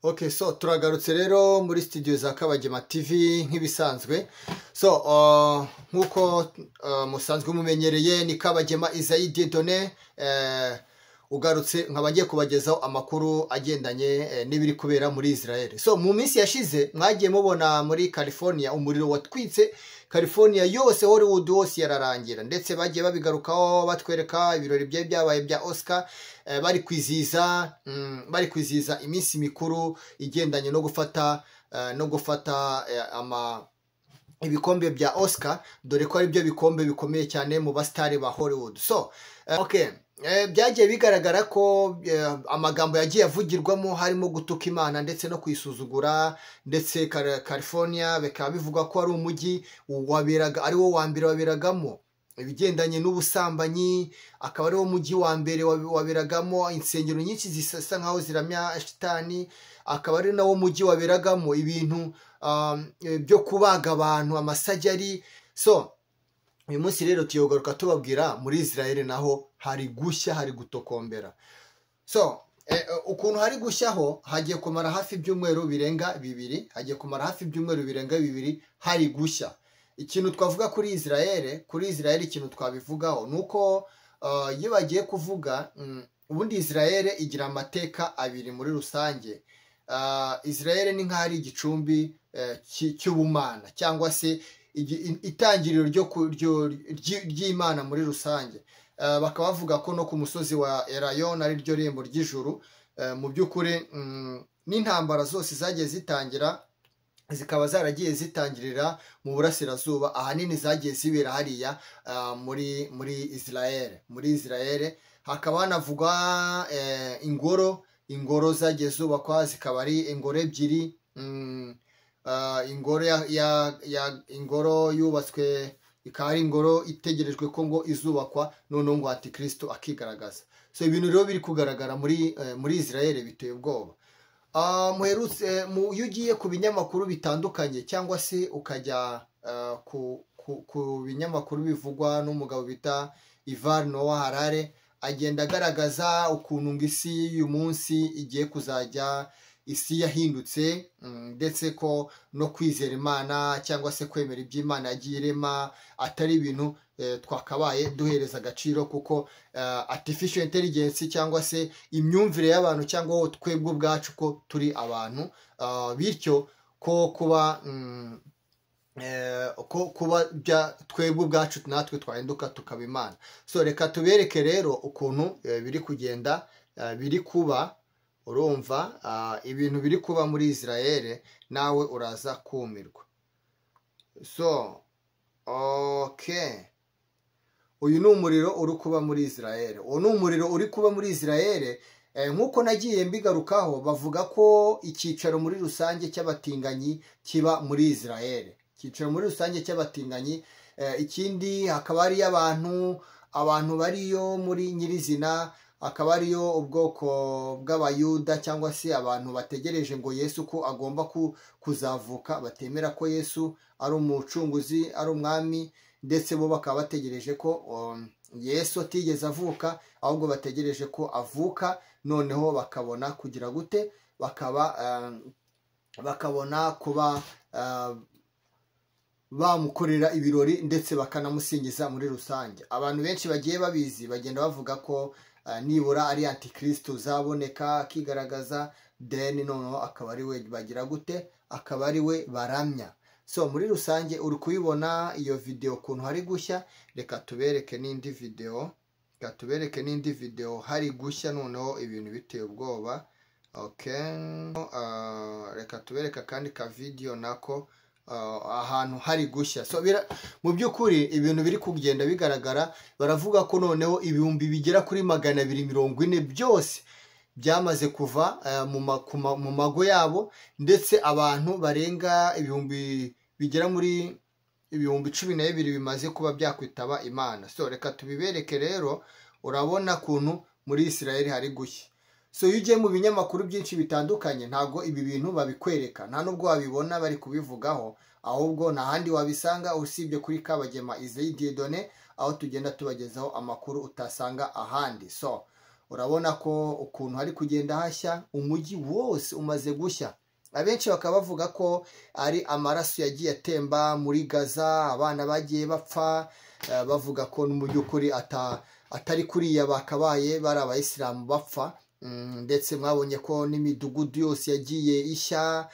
Okay, so turagarutse rero muri studio za Kabagema TV nk'ibisanzwe. So nkuko musanzwe mumenyereye, ni Kabagema Isaie Dieudonné ugarutse, nkaba ngiye kubagezaho amakuru agendanye n'ibiri kubera muri Israel. So mu minsi yashize mwagiye mubona muri California umuriro watwitse California yose, Hollywood hose yararangira, ndetse bagiye babigarukaho batwereka ibirori byari byabaye bya Oscar, bari kwizihiza iminsi mikuru igendanye no gufata ama ibikombe bya Oscar, dore ko ari byo bikombe bikomeye cyane mu basitari ba Hollywood. So okay, byagiye bigaragara ko amagambo yagiye avugirwamo harimo gutuka Imana ndetse no kuyisuzugura. Ndetse California bikaba bivugwa ko ari umujyi waberaga, ari wo wa mbere waberagamo ibigendanye n'ubusambanyi, akaba ari wo mujyi wa mbere waberagamo insengero nyinshi zisa nkaho ziramya shitani, akaba ari nawo mujyi waberagamo ibintu byo kubaga abantu, ama surgery. So uyu munsi rero tuyogaruka tubabwira muri Israel naho hari gushya, hari gutokombera. So ukuntu hari gushyaho, hagiye kumara hafi ibyumweru birenga 2, hagiye kumara hafi ibyumweru birenga 2 hari gushya. Ikintu twavuga kuri Israel, ikintu twabivugaho ni uko iyo bagiye kuvuga, ubundi Israel igira amateka abiri muri rusange. Israel ni nk'aho ari igicumbi cy'ubumana cyangwa se itangiriro ry'Imana muri rusange. Bakaba bavuga ko no ku musozi wa Elayon ari ryo rembo ry'ijuru. Mu by'ukuri n'intambara zose zagiye zitangira zikaba zaragiye zitangirira mu burasirazuba, ahanini zagiye zibera hariya muri Israel. Muri Israel hakaba hanavugwa ingoro zagiye zubakwa, zikaba ari ingoro ebyiri, ingoro ya ingoro yubatswe, ikaba ari ingoro itegerejwe ko ngo izubakwa noneho ngo antikristo akigaragaza. So ibintu rero biri kugaragara muri Israel biteye ubwoba. Muherutse iyo ugiye ku binyamakuru bitandukanye cyangwa se ukajya ku binyamakuru bivugwa n'umugabo bita Yuval Noah Harari, agenda agaragaza ukuntu ngo isi y'uyu munsi igiye kuzajya, isi yahindutse, ndetse ko no kwizera Imana cyangwa se kwemera iby'Imana yagiye irema atari ibintu twakabaye duhereza agaciro, kuko artificial intelligence cyangwa se imyumvire y'abantu cyangwa twebwe ubwacu ko turi abantu, bityo ko kuba ko kuba twebwe ubwacu natwe twahinduka tukaba Imana. So reka tubereke rero ukuntu biri kugenda, biri kuba. Urumva, ibintu biri kuba muri Israel nawe uraza kumirwa. So okay, uyu ni umuriro uri kuba muri Israel, uwo ni umuriro uri kuba muri Israel. Nk'uko nagiye mbigarukaho, bavuga ko icyicaro muri rusange cy'abatinganyi kiba muri Israel, icyicaro muri rusange cy'abatinganyi. Ikindi hakaba hariyo abantu bariyo muri nyirizina, akaba ariyo ubwoko bw'Abayuda cyangwa se abantu bategereje ngo Yesu ko agomba kuzavuka, batemera ko Yesu ari umucunguzi, ari umwami, ndetse bo bakaba bategereje ko Yesu atigeze avuka, ahubwo bategereje ko avuka noneho bakabona kugira gute, bakabona kuba bamukorera ibirori ndetse bakanamusingiza muri rusange. Abantu benshi bagiye babizi bagenda bavuga ko nibura ari antikristo uzaboneka akigaragaza, then noneho akaba ari we bagira gute, akaba ari we baramya. So muri rusange uri kubibona iyo video ukuntu hari gushya. Reka tubereke n'indi video, reka tubereke n'indi video hari gushya noneho ibintu biteye ubwoba. Okay, reka tubereke akandi ka video nako ahantu hari gushya. So mu by'ukuri ibintu biri kugenda bigaragara, baravuga ko noneho ibihumbi bigera kuri 240 byose byamaze kuva mu mago yabo, ndetse abantu barenga ibihumbi bigera muri 12,000 bimaze kuba byakwitaba Imana. So reka tubibereke rero. Urabona ukuntu muri Israel hari gushya. So iyo ugiye mu binyamakuru byinshi bitandukanye ntabwo ibi bintu babikwereka, nta nubwo wabibona bari kubivugaho, ahubwo nta handi wabisanga usibye kuri Kabagema Isaie Dieudonné, aho tugenda tubagezaho amakuru utasanga ahandi. So Urabona ko ukuntu hari kugenda hashya, umujyi wose umaze gushya. Abenshi bakaba bavuga ko ari amaraso yagiye atemba muri Gaza, abana bagiye bapfa, bavuga ko mu by'ukuri atari kuriya bakabaye bari abayisilamu bapfa. Ndetse mwabonye ko n'imidugudu yose yagiye ishya,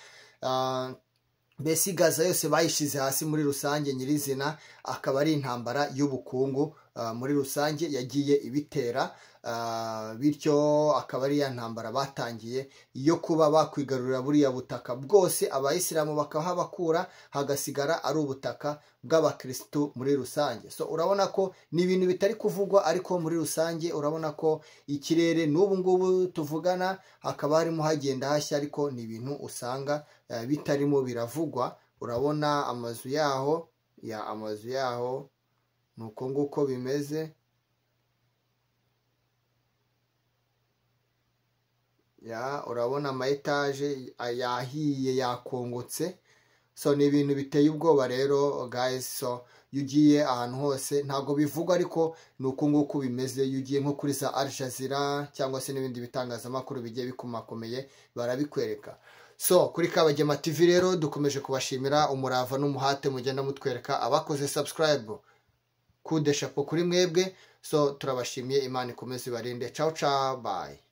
mbese Gaza yose bayishize hasi muri rusange. Nyirizina akaba ari intambara y'ubukungu muri rusange yagiye ibitera, bityo akaba ari ya ntambara batangiye yo kuba bakwigarurira buriya butaka bwose, abayisilamu bakahabakura, hagasigara ari ubutaka bw'abakirisitu muri rusange. So urabona ko ni ibintu bitari kuvugwa, ariko muri rusange urabona ko ikirere n'ubu ngubu tuvugana hakaba harimo hagenda hashya, ariko ni ibintu usanga bitarimo biravugwa. Urabona amazu yaho, ya amazu yaho ni uko nguko bimeze. Ya urabona ama etaje yahiye, yakongotse. So ni ibintu biteye ubwoba rero guys. So iyo ugiye ahantu hose ntabwo bivugwa, ariko ni uko nguko bimeze. Iyo ugiye nko kuri za Al Jazeera cyangwa se n'ibindi bitangazamakuru bigiye bikomakomeye barabikwereka. So kuri Kabagema TV rero dukomeje kubashimira umurava n'umuhate mugenda mutwereka. Abakoze subscribe, kude chapeau kuri mwebwe. So turabashimiye, Imana ikomeze ibarinde. Ciao ciao, bye.